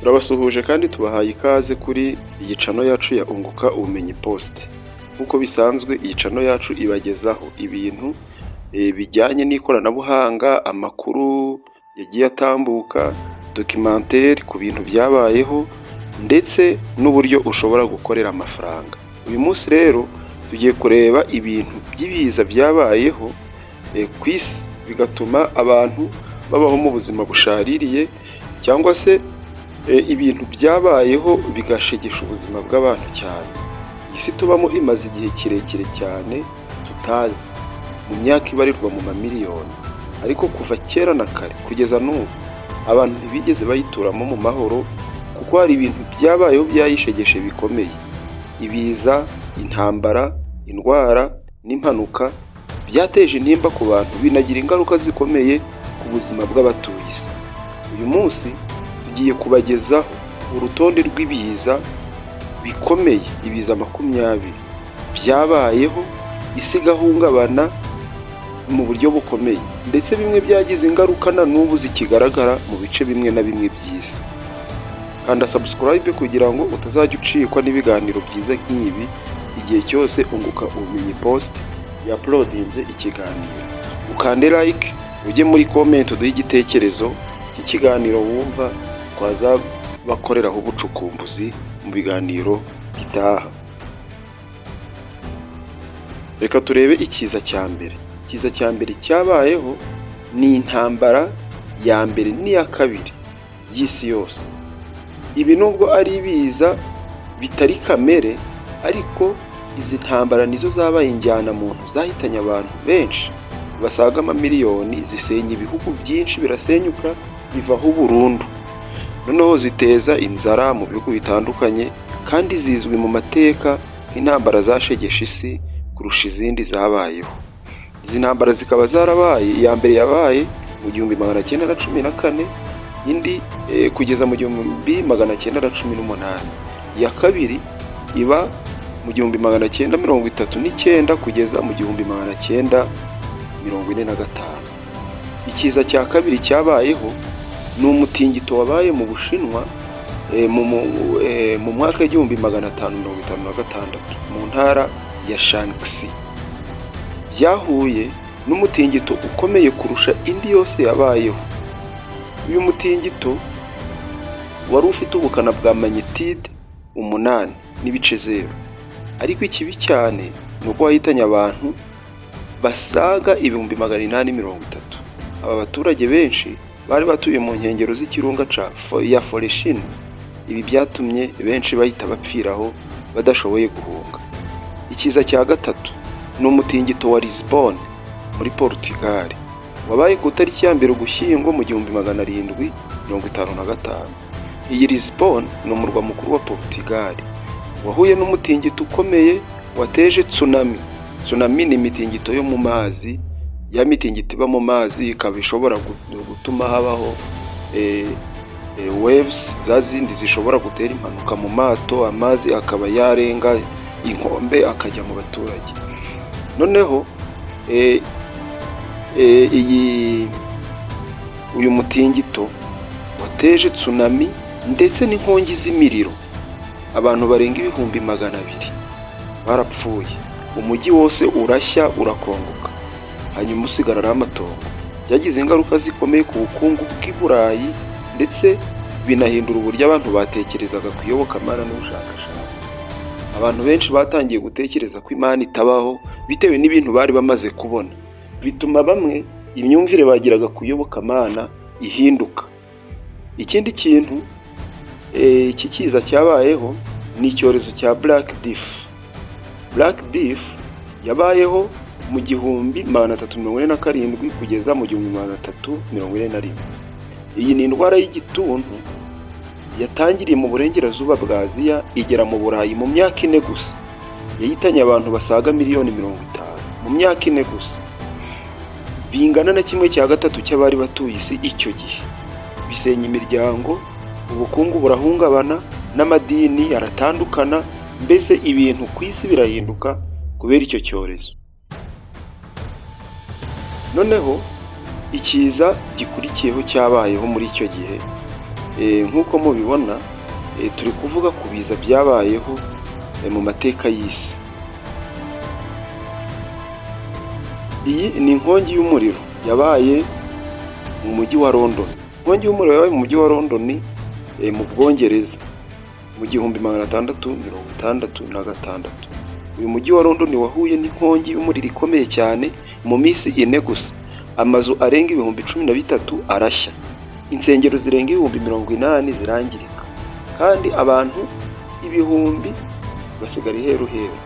Turabasuhuje kandi tubahaye ikaze kuri iyi channel yacu ya Unguka Ubumenyi Post. Nk'uko bisanzwe, iyi channel yacu ibagezaho ibintu bijyanye n'ikoranabuhanga, amakuru yagiye atambuka, documentaire ku bintu byabayeho ndetse n'uburyo ushobora gukorera amafaranga. Uyu munsi rero tugiye kureba ibintu by'ibiza byabayeho ku isi, bigatuma abantu babaho mu buzima bushaririye, cyangwa se ibintu byabayeho bigashegesha ubuzima bw'abantu cyane. Iyi si tubamo imaze igihe kirekire cyane tutazi, mu myaka ibarirwa mu mamiliyoni, ariko kuva kera na kare kugeza n'ubu abantu ntibigeze bayituramo mu mahoro, kuko hari ibintu byabayeho byayishegeshe bikomeye: ibiza, intambara, indwara n'impanuka byateje intimba ku bantu, binagira ingaruka zikomeye ku buzima bw'abatuye isi. Uyu munsi tugiye kubagezaho urutonde rw'ibiza bikomeye, ibiza 20 byabayeho isi igahungabana mu buryo bukomeye, ndetse bimwe byagize ingaruka na n'ubu zikigaragara mu bice bimwe na bimwe by'isi. Kanda subscribe kugira ngo utazajya ucikwa n'ibiganiro byiza nk'ibi igihe cyose Unguka Ubumenyi Post yauploadinze ikiganiro. Ukande like, ujye muri comment uduhe igitekerezo cy'ikiganiro wumva twazabakoreraho ubucukumbuzi mu biganiro bitaha. Reka turebe ikiza cya mbere. Ikiza cya mbere cyabayeho ni intambara ya mbere n'iya kabiri y'isi yose. Ibi nubwo ari ibiza bitari kamere, ariko izi ntambara nizo zabaye injyana muntu, zahitanye abantu benshi basaga amamiliyoni, zisenya ibihugu byinshi, birasenyuka bivaho burundu. Noneho ziteza inzara mu bihugu bitandukanye, kandi zizwi mu mateka nk'intambara zashegeshe isi kurusha izindi zabayeho. Izi ntambara zikaba zarabaye: iya mbere yabaye mu 1914, indi kugeza mu 1918, iya kabiri iba mu 1939 kugeza mu 1945. Ikiza cya kabiri cyabayeho ni umutingito wabaye mu Bushinwa mu mwaka w'1556 mu ntara ya Shaanxi. Byahuye n'umutingito ukomeye kurusha indi yose yabayeho. Uyu mutingito wari ufite ubukana bwa magnitude 8.0, ariko ikibi cyane ni uko wahitanye abantu basaga 830,000. Aba baturage benshi bari batuye mu nkengero z'ikirunga ca ya Fuxin. Ibi byatumye benshi bahita bapfiraho badashoboye guhunga. Ikiza cya gatatu ni umutingito wa Lisbon muri Portugal, wabaye ku itariki ya 1 Ugushyingo mu 1755. Iyi Lisbon ni umurwa mukuru wa Portugal, wahuye n'umutingito ukomeye wateje tsunami. Tsunami ni imitingito yo mu mazi, ya mitingito iba mu mazi ikaba ishobora gutuma habaho waves, za zindi zishobora gutera impanuka mu mato, amazi akaba yarenga inkombe akajya mu baturage. Noneho iyi uyu mutingito wateje tsunami ndetse n'inkongi z'imiriro. Abantu barenga 200,000 barapfuye, umujyi wose urashya, urakongoka, hanyuma usigara ari amatongo. Byagize ingaruka zikomeye ku bukungu bw'i Burayi, ndetse binahindura uburyo abantu batekerezaga ku iyobokamana n'ubushakashatsi. Abantu benshi batangiye gutekereza ko Imana itabaho bitewe n'ibintu bari bamaze kubona, bituma bamwe imyumvire bagiraga ku iyobokamana ihinduka. Ikindi kintu iki kiza cyabayeho ni icyorezo cya Black Death. Black Death yabayeho mu 1347 kugeza mu 1341. Iyi ni indwara y'igituntu yatangiriye mu burengerazuba bwa Aziya, igera mu Burayi mu myaka 4 gusa. Yahitanye abantu basaga miliyoni 50 mu myaka 4 gusa, bingana na 1/3 cy'abari batuye isi icyo gihe. Bisenya imiryango, ubukungu burahungabana, n'amadini aratandukana, mbese ibintu ku isi birahinduka kubera icyo cyorezo. Noneho ikiza gikurikiyeho cyabayeho muri icyo gihe Nk'uko mubibona, turi kuvuga ku biza byabayeho mu mateka y'isi. Iyi ni inkongi y'umuriro yabaye mu mujyi wa London. Inkongi y'umuriro yabaye mu mujyi wa London mu Bwongereza mu 1666. Uyu mujyi wa London wahuye n'inkongi y'umuriro ikomeye cyane mu minsi 4 gusa. Amazu arenga 13,000 arashya, insengero zirenga 80,000 zirangirika, kandi abantu ibihumbi basigara iheruheru.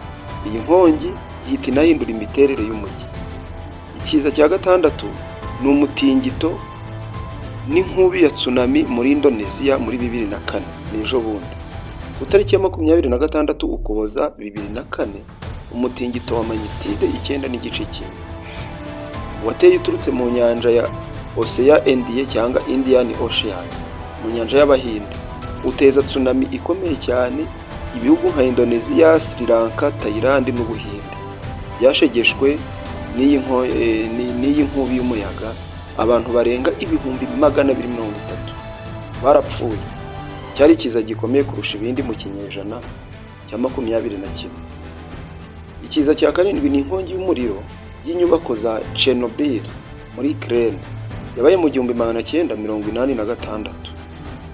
Iyi nkongi ihita inahindura imiterere y'umujyi. Ikiza cya gatandatu ni umutingito n'inkubi ya tsunami muri Indonesia muri 2004, ni ejo bundi. Ku itariki ya 26 Ukuboza 2004, umutingito wa magnitude 9.1 wateye uturutse mu nyanja ya Ocean Indie cyangwa Indian Ocean, mu nyanja y'Abahinde, uteza tsunami ikomeye cyane ibihugu nka Indonesia, Sri Lanka, Thailand n'Ubuhinde byashegeshwe n'iyi nkubi y'umuyaga. Abantu barenga 230,000 barapfuye. Cyari ikiza gikomeye kurusha ibindi mu kinyejana cya 21. Ikiza cya karindwi ni inkongi y'umuriro y'inyubako za Chernobyl muri Ukraine yabaye mu 1986.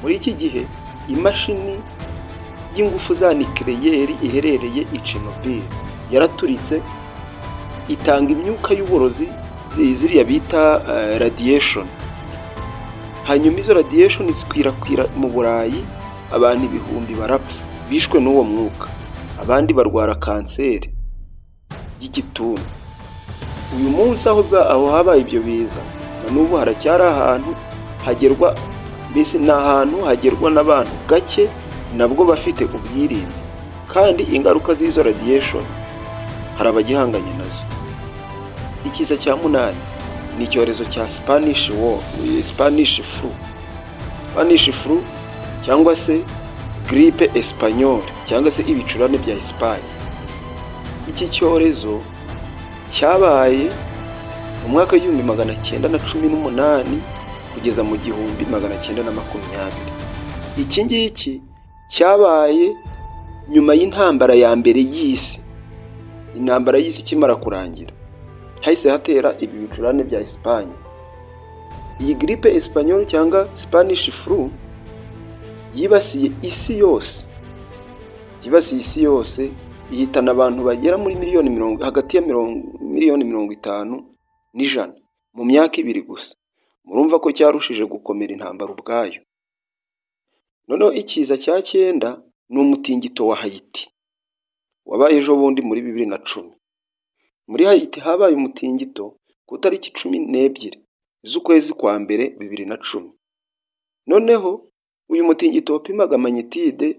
Muri iki gihe imashini y'ingufu za nikeleyeri iherereye i Chernobyl yaraturitse itanga imyuka y'uburozi ziriya bita radiation. Hanyuma izo radiation zikwirakwira mu Burayi, abantu ibihumbi barapfa bishwe n'uwo mwuka, abandi barwara kanseri y'igituntu. Uyu munsi aho habaye ibyo biza na n'ubu haracyari ahantu hagerwa, mbese ni ahantu hagerwa n'abantu gake, nabwo bafite ubwirinzi, kandi ingaruka z'izo radiation hari abagihanganye nazo. Ikiza cya munani ni icyorezo cya Spanish flu. Spanish flu cyangwa se grippe espagnole cyangwa se ibicurane bya Espagne. Iki cyorezo cyabaye mu mwaka 1918 kugeza mu 1920. Iki ngiki cyabaye nyuma y'intambara ya mbere y'isi. Intambara y'isi ikimara kurangira hahise hatera ibi bicurane bya Espagne. Iyi grippe espagnole cyangwa Spanish flu yibasiye isi yose, yibasiye isi yose, ihitana abantu bagera muri hagati ya miliyoni 50 n'100 mu myaka 2 gusa. Murumva ko cyarushije gukomera intambara ubwayo. Noneho ikiza cya cyenda ni umutingito wa Haiti wabaye ejo bundi muri 2010. Muri Haiti habaye umutingito ku itariki 12 z'ukwezi kwa mbere 2010. Noneho uyu mutingito wapimaga magnitude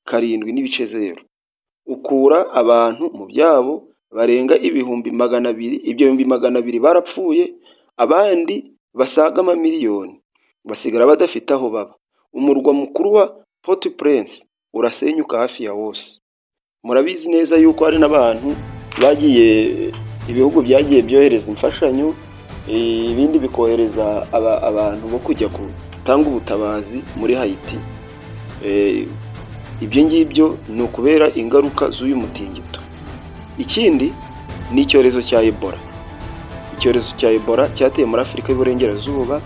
7.0, ukura abantu mu byabo barenga 200,000. Ibyo 200,000 barapfuye, abandi basaga amamiliyoni basigara badafite aho baba. Umurwa mukuru wa Port-au-Prince urasenyuka hafi ya wose. Murabizi neza yuko hari n'abantu bagiye, ibihugu byagiye byohereza imfashanyo, ibindi bikohereza abantu bo kujya gutanga ubutabazi muri Haiti. Ibyo ngibyo ni ukubera ingaruka z'uyu mutingito. Ikindi ni icyorezo cya Ebola. Icyorezo cya Ebola cyateye muri Afurika y'Iburengerazuba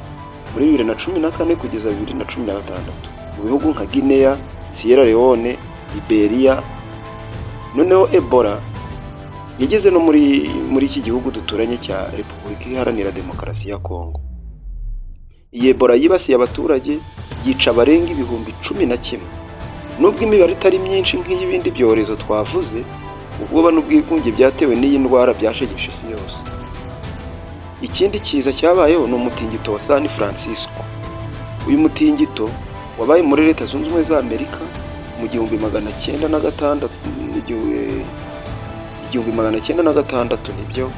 muri 2014 kugeza 2016 mu bihugu nka Guinea, Sierra Leone, Liberia. Noneho Ebola yageze no muri iki gihugu duturanye cya Repubulika Iharanira Demokarasi ya Kongo. Iyi Ebola yibasiye abaturage, yica abarenga 11,000. Nubwo imibare itari myinshi nk'iy'ibindi byorezo twavuze, ubwoba n'ubwigunge byatewe n'iyi ndwara byashegeshe isi yose. Ikindi kiza cyabayeho ni umutingito wa San Francisco. Uyu mutingito wabaye muri Leta Zunze Ubumwe za Amerika mu 1906, 1906 nibyo,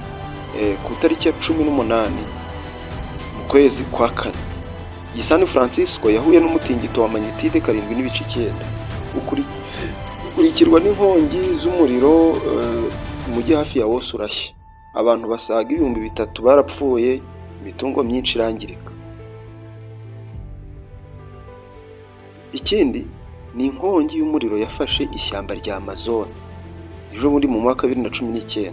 ku itariki ya 18 mu kwezi kwa kane. Iyi San Francisco yahuye n'umutingito wa magnitude 7.9, ukurikirwa n'inkongi z'umuriro, umujyi hafi ya wose urashya. Abantu basaga 3,000 barapfuye, imitungo myinshi irangirika. Ikindi ni inkongi y'umuriro yafashe ishyamba rya Amazon ejo bundi mu mwaka wa 2019.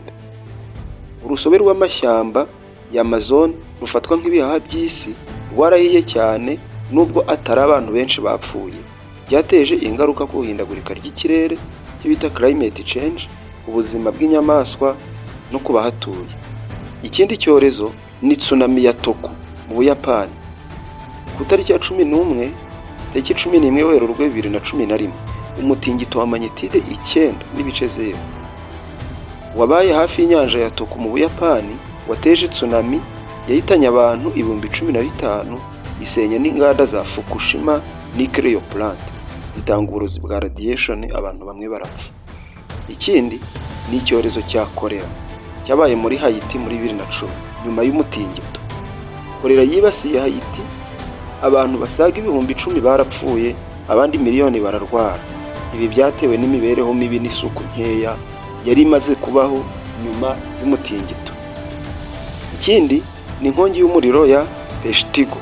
Urusobe rw'amashyamba ya Amazon rufatwa nk'ibihaha by'isi rwarahiye cyane, nubwo atari abantu benshi bapfuye. Byateje ingaruka ku ihindagurika ry'ikirere, icyo bita climate change, ku buzima bw'inyamaswa no ku bahatuye. Ikindi cyorezo ni tsunami ya Toko mu Buyapani. Ku itariki ya 11, tariki 11 Werurwe 2011, umutingito wa magnitude 9.0 wabaye hafi y'inyanja ya Toko mu Buyapani wateje tsunami yahitanye abantu 15,000, isenya n'inganda za Fukushima Nuclear Plant, zitanga uburozi bwa radiation, abantu bamwe barapfa. Ikindi ni icyorezo cya kolera cyabaye muri Haiti muri 2010 nyuma y'umutingito. Kolera yibasiye Haiti, abantu basaga 10,000 barapfuye, abandi miliyoni bararwara. Ibi byatewe n'imibereho mibi n'isuku nkeya yari imaze kubaho nyuma y'umutingito. Ikindi ni inkongi y'umuriro ya Peshtigo.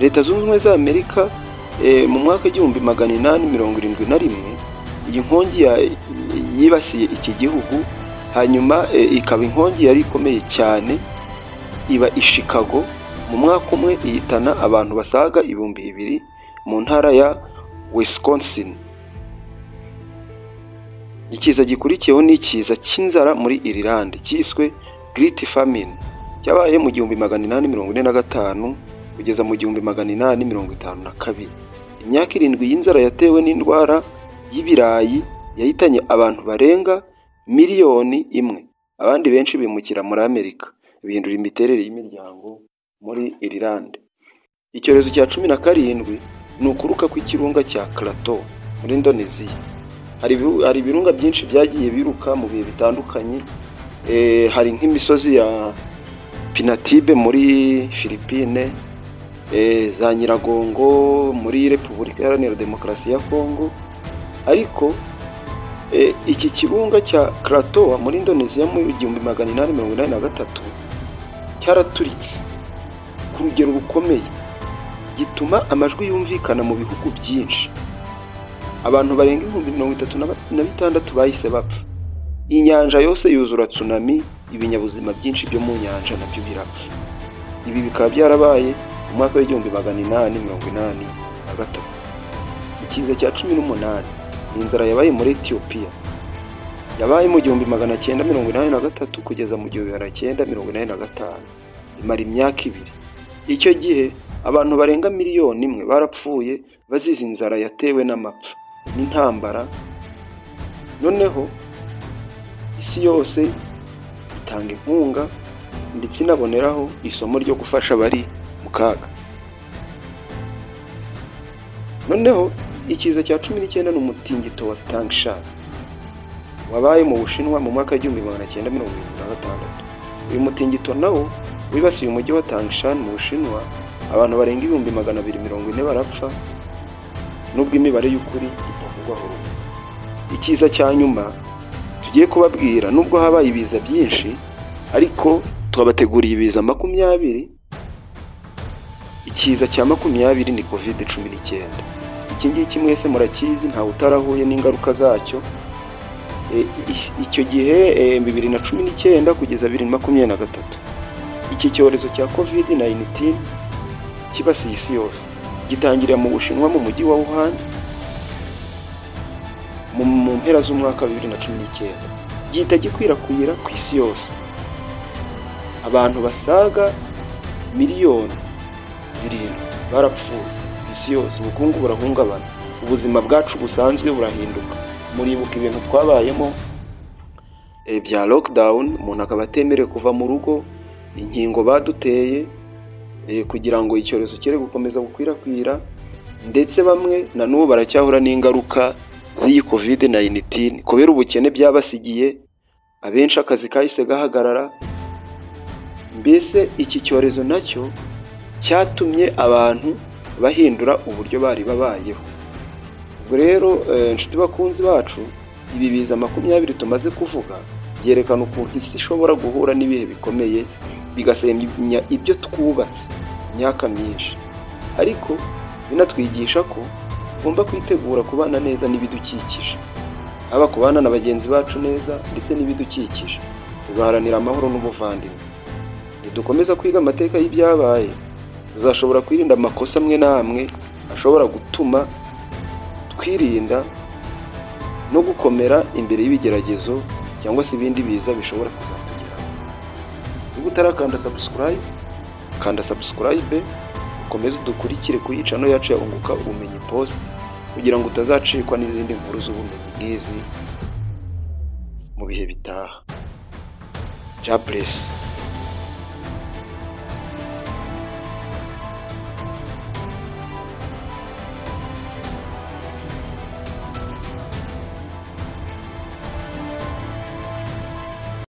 Leta Zunze Ubumwe za Amerika mu mwaka 1871, iyi nkongi yibasiye iki gihugu, hanyuma ikaba inkongi yari ikomeye cyane, iba i Chicago mu mwaka umwe ihitana abantu basaga 2000 mu ntara ya Wisconsin. Ikiza gikurikiyeho ni ikiza cy'inzara muri Ireland cyiswe Great Famine, cyabaye mu 1845 kugeza mu 1852. Imyaka 7 y'inzara yatewe n'indwara y'ibirayi yahitanye abantu barenga miliyoni 1, abandi benshi bimukira muri Amerika, bihindura imiterere y'imiryango muri Ireland. Icyorezo cya 17 ni ukuruka kw'ikirunga cya Krakatoa muri Indonesia. Hari ibirunga byinshi byagiye biruka mu bihe bitandukanye, hari nk'imisozi ya Pinatubo muri Philippine, za Nyiragongo muri Repubulika Iharanira Demokarasi ya Kongo, ariko iki kirunga cya Krakatoa muri Indonesia mu 1883 cyaraturitse ku rugero rukomeye, gituma amajwi yumvikana mu bihugu byinshi. Abantu barenga 36,000 bahise bapfa. Inyanja yose yuzura tsunami, ibinyabuzima byinshi byo mu nyanja nabyo birapfa. Ibi bikaba byarabaye mu mwaka wa 1883. Ikiza cya 18 ni inzara yabaye muri Etiyopiya, yabaye mu 1983 kugeza mu 1985, imara imyaka 2. Icyo gihe abantu barenga miliyoni 1 barapfuye bazize inzara yatewe n'amapfa n'intambara. Noneho isi yose itanga inkunga ndetse inaboneraho isomo ryo gufasha abari mu kaga. Noneho ikiza cya 19 ni umutingito wa Tangshan wabaye mu Bushinwa mu mwaka wa 1976. Uyu mutingito nawo wibasiye umujyi wa Tangshan mu Bushinwa, abantu barenga 240,000 barapfa, nubwo imibare y'ukuri itavugwaho rumwe. Ikiza cya nyuma tugiye kubabwira, nubwo habaye ibiza byinshi ariko twabateguriye ibiza 20. Ikiza cya 20 ni COVID-19. Iki ngiki mwese murakizi, ntawe utarahuye n'ingaruka zacyo. Icyo gihe 2019 kugeza 2023, iki cyorezo cya COVID-19 kibasiye isi yose, gitangirira mu Bushinwa mu mujyi wa Wuhan mu mpera z'umwaka wa 2019, gihita gikwirakwira ku isi yose. Abantu basaga miliyoni 7 barapfuye ku isi yose, ubukungu burahungabana, ubuzima bwacu busanzwe burahinduka. Muribuka ibintu twabayemo bya lockdown, umuntu akaba atemerewe kuva mu rugo, inkingo baduteye kugira ngo icyorezo cyere gukomeza gukwirakwira, ndetse bamwe na n'ubu baracyahura n'ingaruka z'iyi COVID-19 kubera ubukene byabasigiye, abenshi akazi kahise gahagarara. Mbese iki cyorezo nacyo cyatumye abantu bahindura uburyo bari babayeho. Ubwo rero inshuti bakunzi bacu, ibi biza 20 tumaze kuvuga byerekana ukuntu isi ishobora guhura n'ibihe bikomeye bigasenya ibyo twubatse imyaka myinshi, ariko binatwigisha ko Tugomba kwitegura kubana neza n'ibidukikije, haba kubana na bagenzi bacu neza ndetse n'ibidukikije, tugaharanira amahoro n'ubuvandimwe. Nidukomeza kwiga amateka y'ibyabaye, tuzashobora kwirinda amakosa amwe n'amwe ashobora gutuma twirinda no gukomera imbere y'ibigeragezo cyangwa se ibindi biza bishobora kuzatugeraho. Niba utarakanda subscribe, kanda subscribe, ukomeze udukurikire kuri channel yacu ya Unguka Ubumenyi Post, kugira ngo utazacikwa n'izindi nkuru z'ubumenyi nk'izi mu bihe bitaha. Jah bless.